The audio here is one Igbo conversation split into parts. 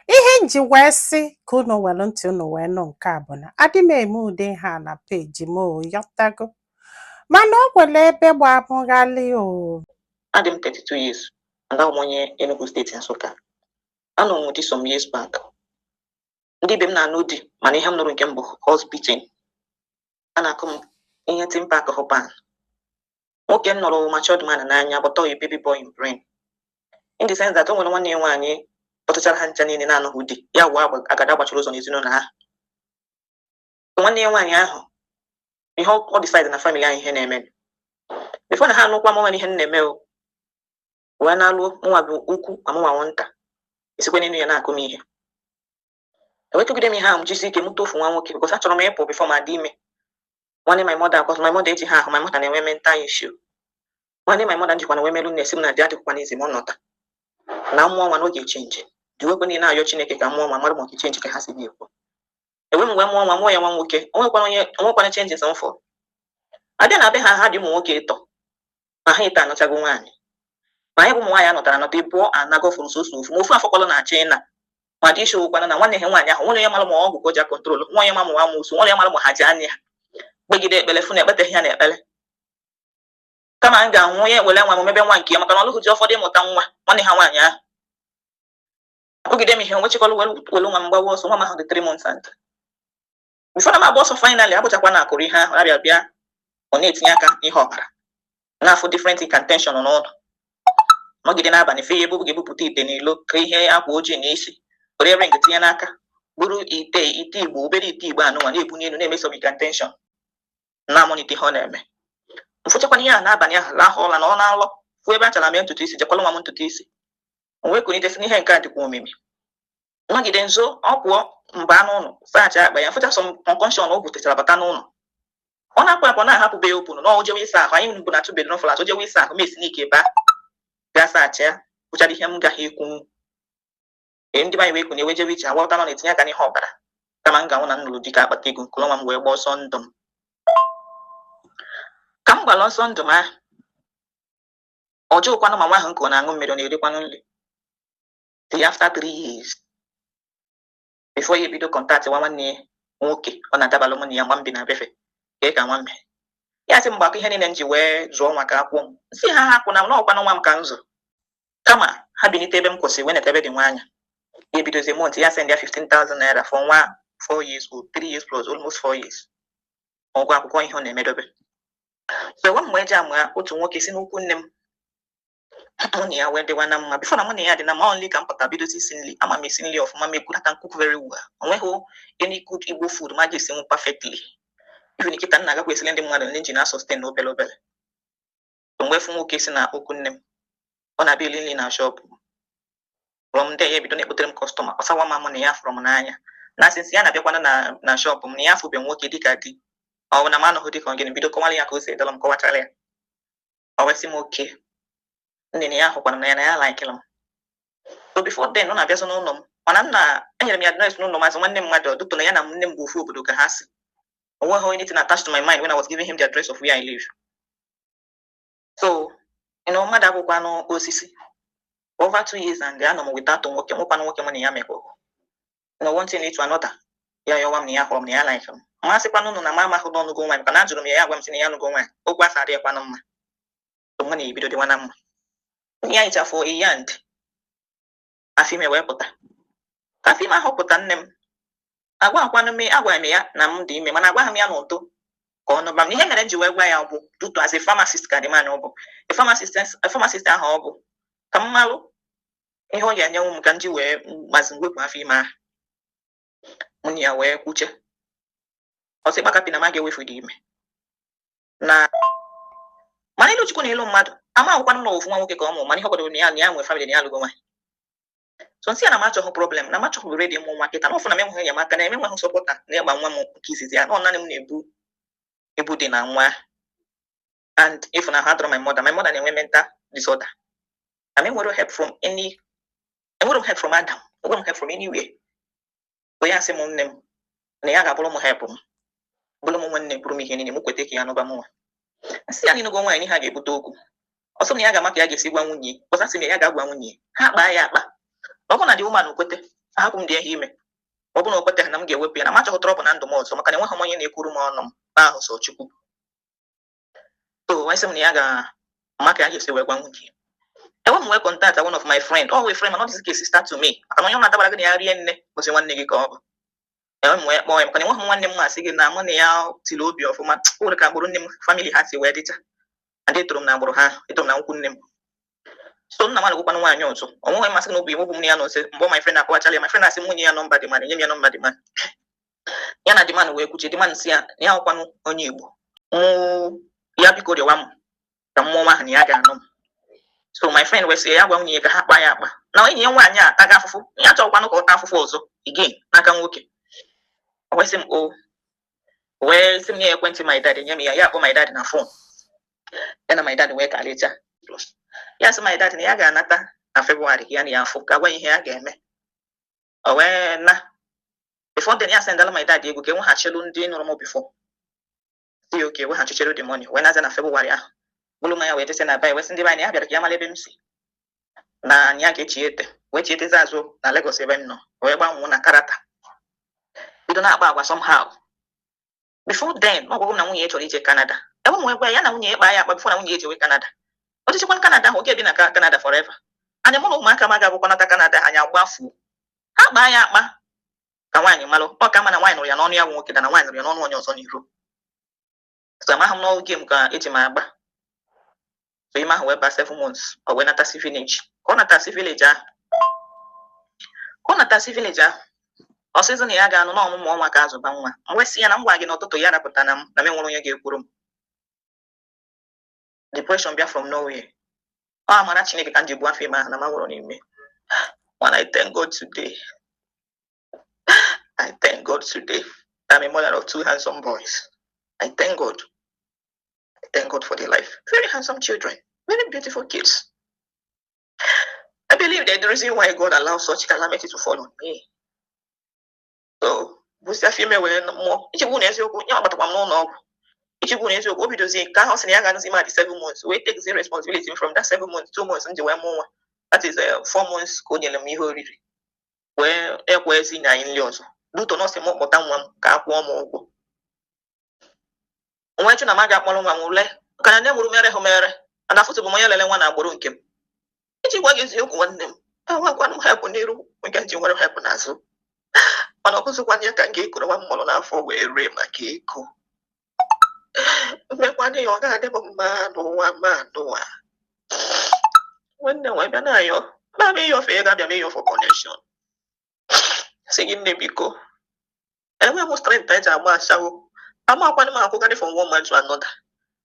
Ihe m ji wee sị ka unu welu ntị unu wee nụ nke a bụ na adị m eme ụdị ha na peji m o, yọtago, mana o nwere ebe gbamụghalị o. Adị m 32 years and abụ m onye Enugu Steeti, Nsụka. Anọ m di some years back. Ndị be m na-anụ di, mana ihe m nụrụ nke m bụ horse beating. A na-akụ m ihe timpa akụhụ pan. Nwoke m nụrụ matured man n'anya, but ọ a baby boy in brain. In the sense that o nwere nwanne ya nwaanyị kpọtụchara ha ncha niile na-anụghị di ya, wụ agada gbachiri ụzọ n'ezinụlọ ha. Nwanne ya nwaanyị ahụ, ihe ọ decide na family anyị, ihe na-eme before na ha anụkwa m nwere ihe m na-eme o wee na-alụ nwa bụ ukwu ma mụnwa nwụ nta, esikwa n'elu ya na-akụ m ihe. Ewetụgide m ihe ahụ, m jisi ike mụta ofu nwa nwoke, because achọrọ m ịpụ before ma dị ime. Nwanne my mother, because my mother eji ha ahụ, my mother na-enwe mental issue. Nwanne my mother njikwa na wee merụ nne si m na di adịghịkwa n'izi ma ọ nọta na mmụọ nwa n'oge change dị wekwe niile na-ayọ Chineke ka mmụọ nwa mara ma ọ change ka ha si na-ekwu. Enwe m wee mụọ nwa, mụọ ya nwa nwoke. Onwekwana onye onwekwana changes m fọ abịa na be ha. Ha dị ụmụ nwoke ịtọ, ma ha ịtọ anọchago nwaanyị, ma anyị bụ ụmụ nwaanyị anọtara anọta ịbụọ anago fụrụ soso ofu ma ofu afọkwalụ na-achọ ịna ma dị isi okwana na nwanne ha nwaanyị ahụ nwere onye mara ma ọgwụ ka o ji a-control nwa, onye ma ma amụsụ nwere onye mara ma ha ji anya ya kpegide ekpere fụ na ekpeteghị ya na ekpere, kama m ga-anwụ onye were nwa m mebe nwa nke ya, maka na ọlụhụ ji ụfọdụ ịmụta nwa nwanne ha nwaanyị ahụ. Akụgide m ihe nwechikọrọ were nwa m gbawa ọsọ. Nwa m ahụ dị 3 months, and before na m agba ọsọ, finally abụchakwa na akụrụ ihe ahụ abịa bịa, ọ na-etinye aka ihe ọbara na-afụ different incantation n'ụlọ, nọgide n'abalị fe ya ebe ga-ebupụta ite n'ilo ka ihe akwa ojii na isi were ring tinye n'aka, buru ite ite Igbo, obere ite Igbo anụnwa na-ebunye elu, na-eme some incantation na-amalite ihe ọ na-eme. Mfụchakwana ihe ahụ n'abalị ahụ, lahụ ụra na ọ na-alọ fụ ebe a chara mee ntutu isi, jekwala nwa m ntutu isi. O wee kulite sị n'ihe nke a dịkwa omimi. Nọgide nzo, ọ pụọ mba n'ụlọ saachị akpa ya, fụcha some concoction o butechara bata n'ụlọ. Ọ na-akpụ akpụ na-ahapụbe ya open na o jewe ịsa ahụ. Anyị bụ na two bedroom flat. O jewe ịsa ahụ, ma esi n'ike baa gaa saachị ya, fụchara ihe m gaghị ekwu. Ee, ndị be anyị wee kwu na ewe jewe iche aghọta nọ na-etinye aka n'ihe ọbara, kama m ga-anwụ na nnụrụ dịka akpata ego nkụrụ nwa m wee gbaa ọsọ ndụ m. Ka m gbara ọsọ ndụ m ahụ, ọ jụghịkwanụ ma nwa ahụ nke ọ na-aṅụ mmiri, ọ na-erikwanụ nri. Till after 3 years before ya ebido contact nwa nwanne ya nwoke ọ na-adabalụ mụ na ya mgbe m bi na befe ka ka nwa mme ya sị m gbakọ ihe niile m ji wee zụọ nwa ka akwụọ m si ha hapụ na m na ọkwanụ nwa m ka m zụrụ, kama ha bilite ebe m kwụsị wee neta ebe dị nwa anya. Ya ebidozie month ya send ya 15,000 naira for nwa 4 years old, 3 years plus, almost 4 years, ụgwọ akwụkwọ, ihe ọ na-emedobe. So enwe m wee ji ama otu nwoke si n'ukwu nne m, mụ na ya wee dịwa na mma. Before na mụ na ya dị na mma, only ka m pụta bidozi isi nri. Ama m esi nri ọfụma, m ekwurata cook very well. O nweghị any good Igbo food ma ga esinwu perfectly. Even kịta m na-agakwa esiri ndị mmadụ nri ji na sustain na obere obere. So mgbe fụ nwoke si na okwu nne m, ọ na-abịa eli nri na shop. From there ya ebido na-ekpotere m customer. Ọsawa m amụ na ya fụrụ m n'anya, na since ya na-abịakwana na shop m, na ya afụbe nwoke dịka di ọ bụ na m anọghị dịka ọ gịnị. Bido kọwara ya ka o si edọrọ m, kọwachara ya, ọ wee sị m oke nne na ya hụkwara m na ya na ya likere m. So before then ọ na-abịazị n'ụlọ m, mana m na enyere m ya address n'ụlọ m azụ nwanne m mmadụ dụtụ na ya na nne m bụ ofu obodo ka ha si. O nweghị anything attached to my mind when I was giving him the address of where I live. So mmadụ abụkwanụ osisi. Over 2 years and anọ m without nwoke, nwekwanụ nwoke mụ na ya mekọrọ. One thing lead to another, ya yọwa m na ya hụrụ m, na ya like m. Masịkwanụ unu na m amahụ n'ọnụgo nwaanyị, maka na ajụrụ m ya, ya gwa m sị na ya anụgo nwaanyị. Okwu asa adịghịkwanụ mma. So mụ na ya ebido dịwa na mma. Ya hichafụ a year and afọ ime wee pụta. Ka afọ ime ahụ pụta, nne m agwakwanụ m, agwara m ya na m dị ime, mana agwaghị m ya n'ụtụ ka ọ nụba m. Ihe mere m ji wee gwa ya bụ duto as a pharmacist ka dị man, ọ bụ a pharmacist, a pharmacist ahụ ọ bụ ka m malụ ihe ọ ga-enyenwu m ka m ji wee mazi wepụ afọ ime ahụ. Mụ na ya wee kwuche, ọ sị kpakapi na m a ga-ewefu dị ime na mana ịlụ Chukwu na ịlụ mmadụ ama akwụkwanụ m na ofu nwa nwoke ka ọ mụ, mana ihe ọ kwadoro na ya na ya nwee family, na ya alụgo nwaanyị. So nsị ya na m achọghị problem, na m achọghị ready ịmụ nwa kịta, na ọfụ na m enweghị enyemaka, na enweghị supporter na ịgba nwa m nke izizi ya, na ọ naanị m na-ebu ibu dị na nwa, and if na ha dọrọ my mother, my mother na-enwe mental disorder, na m enwero help from any, enwero m help from Adam, enwero m help from anywhere. So ya sị m nne m na ya ga-abụrụ m help m, bụrụ m nwanne, bụrụ m ihe niile. M kweta ka ya nụba m nwa. Nsị ya niile nwaanyị ha ga-ebute okwu ọsọ m na ya ga-ama ka ya ga-esi gwa nwunye. Ọsọ sị m ya ga-agwa nwunye ha kpaa ya akpa na ọ bụrụ na the woman kwete. Ahapụ m dị ihe ime, ọ bụrụ na o kwetaghị na m ga-ewepụ ya, na m achọghị trouble na ndụ m ọzọ, maka na enweghị m onye na-ekwuru m ọnụ m n'ahụ, sọ Chukwu. So wee sị m na ya ga-ama ka ya ga-esi wee gwa nwunye ya. Enwe m nwee contact one of my friend, ọ wee friend, mana ọ dịzị ka sister to me, maka na onye ọ na-adabara gị na ya rie nne bụzi nwanne gị ka ọ bụ. Enwe m wee kpọọ ya, maka na enweghị m nwanne m masị gị na mụ na ya tiri obi ọfụma. O nwere ka agbụrụ nne m, family ha si wee dịcha, adị etoro m na agbụrụ ha, etoro m na nkwụ nne m. So nna m alụgwakwanụ nwaanyị ọzọ. Ọ nweghị masị na obi bụ m na ya nọ nso. Mgbe my friend akọwachala ya, my friend asị m nwunye ya number the man, enye m ya number the man. Ya na the man wee kwuchie. The man si ya na ya ọkwanụ onye Igbo mụ, ya biko rịọwa m ka mmụọ nwa ahụ na ya ga-anụ m. So my friend wee sị ya gwa nwunye ya ka ha kpaa ya akpa na enyi ya nwaanyị a taga afụfụ, ya chọkwanụ ka ọ taa afụfụ ọzọ again n'aka nwoke. O wee sị m o wee sị m nye ya ekwentị my dad, nye m ya. Ya akpọ my dad na phone, ya na my dad wee karịcha. Plus ya sị my dad na ya ga-anata na February, ya na ya afụ ka gwa ya ihe ya ga-eme. O wee na before then ya sendala my dad ego ka enweghachilu ndị nụrụ m before, si ya oke weghachichelu the money. Wee naza na February ahụ, bụrụ ma ya wee jese na be, wee sị ndị be anyị ya bịara ka ya mara ebe m si na ya ga-echi ete, wee chietezi azụ na Lagos ebe m nọ, wee gbanwee na character, bido na-akpa agwa somehow. Before then, ọ gwagwo m na nwunye ya chọrọ ije Canada. Ebe m wee gwa ya, ya na nwunye ya kpaa ya akpa before na nwunye ya ejewe Canada. O jechekwa Canada ahụ, oge bi na Canada forever. Anya mụ na ụmụaka m aga-abụkwanata Canada, anyị agbafuo. Ha kpaa ya akpa ka nwaanyị malụ ọ ka mma na nwaanyị nụrụ ya n'ọnụ ya bụ nwoke na nwaanyị nụrụ ya n'ọnụ onye ọzọ n'iro. So amaghị m n'oge m ka eji m agba. So ime ahụ wee baa 7 months, ọ wee natasi village. Ka ọ natasi village ahụ, ka ọ natasi village ahụ, ọ sịzị na ya ga-anụ n'ọmụmụ ọnwa ka azụba nwa. M wee sị ya na m gwa gị n'ụtụtụ ya rapụta na m na m enwere onye ga-ekwuru m. Depression bịa from nowhere. Ọ amara Chineke ka m ji buo afọ ime ahụ na m nwụrụ n'ime. Mana I thank God today, I thank God today I'm a mother of two handsome boys. I thank God, I thank God for their life. Very handsome children, very beautiful kids. I believe that the reason why God allows such calamity to fall on me, so bụsi afọ ime wee mụọ. Ichegbu na eziokwu ya gbatakwa m n'ụlọ ọgwụ. Ichegbu na eziokwu, o bidozie ka ahụ sị na ya ga-anụzi m at 7 months, wee take the responsibility from that 7 months, 2 months m ji wee mụọ nwa, that is 4 months, ka o nyere m ihe oriri wee ekwe ezi nye anyị nri ọzọ duto nọọsị m kpọta nwa m ka a kwụọ m ụgwọ. Nwa chụ na m aga akpọrọ nwa m ule maka na nne mụrụ mere hụ mere ana afụtụ bụ m onye lele nwa na agbụrụ nke m. Iji gwa gị eziokwu, nwanne m, enwekwanụ m help n'iru nke ji nwere help n'azụ, mana ọ bụzikwana ya ka m ga-ekoro nwa m mụrụ n'afọ wee ree maka ego. Mmekwana ya, ọ ga-adị m mma n'ụwa ma n'ụwa. Nwanne m, wee bịa na-ayọ ma m ịyọfe ego, abịa m ịyọ for connection, sị gị nne biko, enweghị m strength eji agba ashawo, amakwana m akwụgarị from one man to another.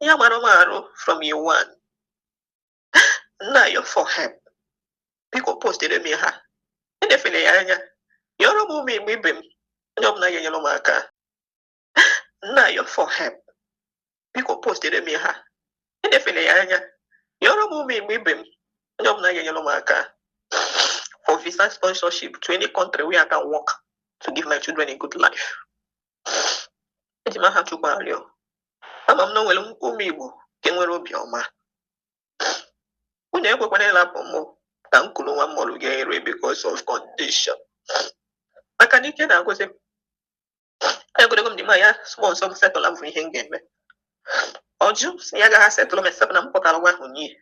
Ihe mara m arụ from year one nna ayọ for help. Biko postere m ha, edefere ya anya, yọrọ m ụmụ Igbo ibe m, onye ọbụla ga-enyere m aka. Nna ayọ for help, biko postere m ha, edefere ya anya, yọrọ m ụmụ Igbo ibe m, onye ọbụla ga-enyere m aka for visa sponsorship to any country where I can work to give my children a good life. Eji m aha Chukwu arịọ. Ama m na o nwere ụmụ Igbo nke nwere obiọma. Unu ekwekwana ịlapụ mụ ka m kuru nwa m mụrụ ga-ere because of condition. Maka na ike na-agụzi m. Egorego m dị ma ya sponsor m, settle m bụ ihe m ga-eme. Ọjụ si ya agaghị settle m except na m kpọtara nwa ahụ n'ihe.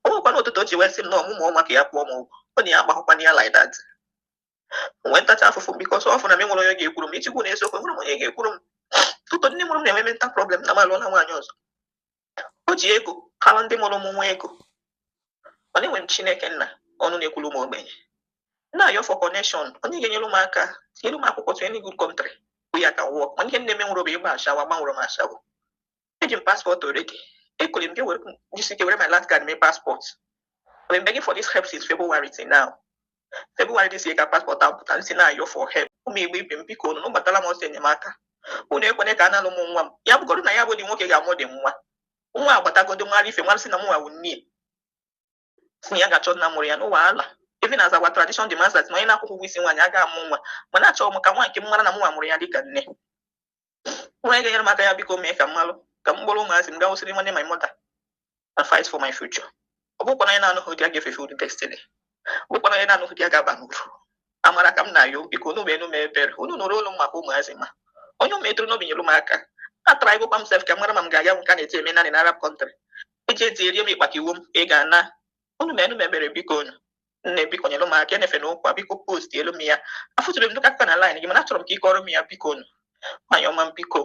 O nwekwana ụtụtụ o ji wee sị m na ọmụmụ ọnwa ka ya kwụọ m ụgwọ. Ọ na ya agbahụkwana ya like that. Nwee ntacha afụfụ because ọ fụ na m enwere onye ga-ekwuru m. Ichikwu na eziokwu, enwere m onye ga-ekwuru m. Tụtụ ndị mụrụ m na-enwe mental problem na m alụọla nwaanyị ọzọ. O ji ego kara ndị mụrụ m nwa ego. Mana enwere m Chineke nna ọnụ na-ekwuru m ogbenye. Na-ayọ for connection, onye ga-enyere m aka tinyere m akwụkwọ to any good country where I can work. Mana ihe nne m nwere bụ ịgba ashawo, agbanwere m ashawo. Eji m passport already. Ekwere m gị were jisi ike were my last card mee passport. I've been begging for this help since February till now. February this year ka passport ahụ pụtara. Nsị na-ayọ for help. Ụmụ Igbo ibe m, biko unu gbatala m ọsọ enyemaka. Unu ekwene ka a nalụ m nwa m. Ya bụgodu na ya bụ dị nwoke ga-amụ dị nwa. Nwa agbatagodo mara ife mara sị na mụnwa wụ nne ya. Sị ya ga-achọ nna mụrụ ya n'ụwa ala. Even as our tradition demands that na onye na-akwụghị ụgwọ isi nwaanyị agaghị amụ nwa. Mana achọrọ m ka nwa nke m mara na mụnwa mụrụ ya dịka nne. Nwa ga-enyere m aka ya, biko mee ka m malụ ka m kpọrọ ụmụazị m gaa wụsịrị nwanne my mother and fight for my future. Ọ bụkwa na onye na-anụghị di a ga-efefe uru destiny. Ọ bụkwa na onye na-anụghị di a ga-aba n'uru. Amara ka m na-ayọ, biko unu mee m ebere, unu nụrụ olu m maka ụmụazị. Ma onye o metụrụ n'obi, nyere m aka. Atara ịgụkwa m sef ka m mara ma m ga-aga nke a na-eti eme naanị na Arab country eji eti erie m ịkpaka iwu m. Ị ga-ana unu mee m ebere, biko. Unu nne, biko, nyere m aka. Enefe na ụkwa, biko, post elu m ya. Afụtụrụ m dịka akụkọ na line gị, mana achọrọ m ka ị kọrọ m ya. Biko unu, nwanyị ọma m, biko,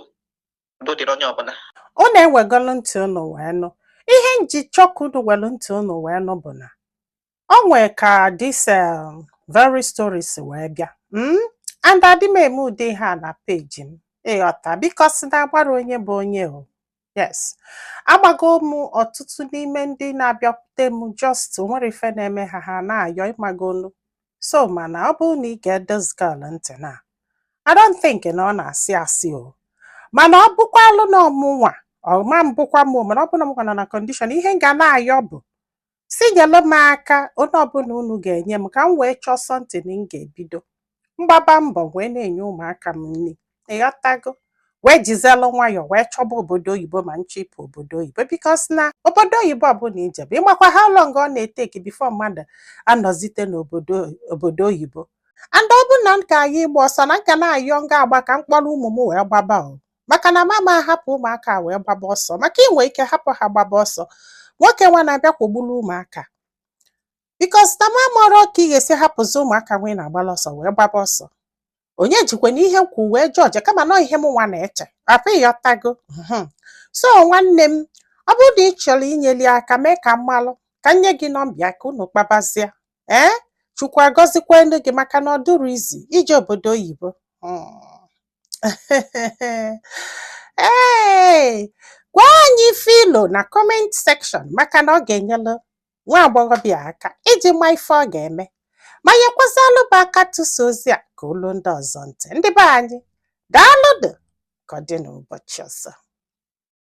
udo dịrị onye ọbụla. Unu ewegolu ntị unu wee nụ ihe nji chọka unu welu ntị unu wee nụ bụ na o nwee ka this very story si wee bịa, And adị m eme ụdị ihe a na peji m, ịghọta? Because na agbara onye bụ onye o. Yes, agbago m ọtụtụ n'ime ndị na-abịakwute m, just nwere ife na-eme ha, ha na-ayọ, ịmagolu. So mana ọ bụrụ na ị gee this girl ntị na I don't think na ọ na-asị asị o. Mana ọ bụkwalụ na ọmụnwa ọma mbụkwa m o, mana ọ bụrụ na m nọ na condition, ihe m ga na-ayọ bụ si nyelu m aka. Onye ọbụla unu ga-enye m ka m wee chọọ something m ga-ebido mgbaba mbọ wee na-enye ụmụaka m nri, ịghọtago? Wee jizelụ nwayọọ wee chọba obodo oyibo, ma nchịpụ obodo oyibo, because na obodo oyibo ọbụla ijebe, ịmakwa how long ọ na-eteki before mmadụ anọzite n'obodo obodo oyibo. And ọ bụ na m ga-aga ịgba ọsọ na m ga na-ayọ nga agba ka m kpọrọ ụmụ m wee gbaba o, maka na mama ahapụ ụmụaka wee gbaba ọsọ, maka inwe ike hapụ ha gbaba ọsọ, nwoke nwa na-abịa kwụgburu ụmụaka, because na ma mọrọ ka ị ga-esi hapụzi ụmụaka nwee na-agbala ọsọ wee gbaba ọsọ. Onye jikwa na ihe m kwu wee jọji, kama na ihe m nwa na-eche apụ, ịghọtago? So nwanne m, ọ bụrụ na ị chọrọ inyeli aka, mee ka m malụ, ka m nye gị nọmba ya ka unu kpabazie. Ee, Chukwu agọzikwa elu gị, maka na ọ dụrụ izi ije obodo oyibo. Ee, gwa anyị filo na comment section, maka na ọ ga-enyelu nwa agbọghọbịa aka iji ma ife ọ ga-eme, ma nyekwazalụ bụ aka tụsa ozi a ka olu ndị ọzọ ntị. Ndị be anyị, daalụdụ. Ka ọ dị n'ụbọchị ọzọ.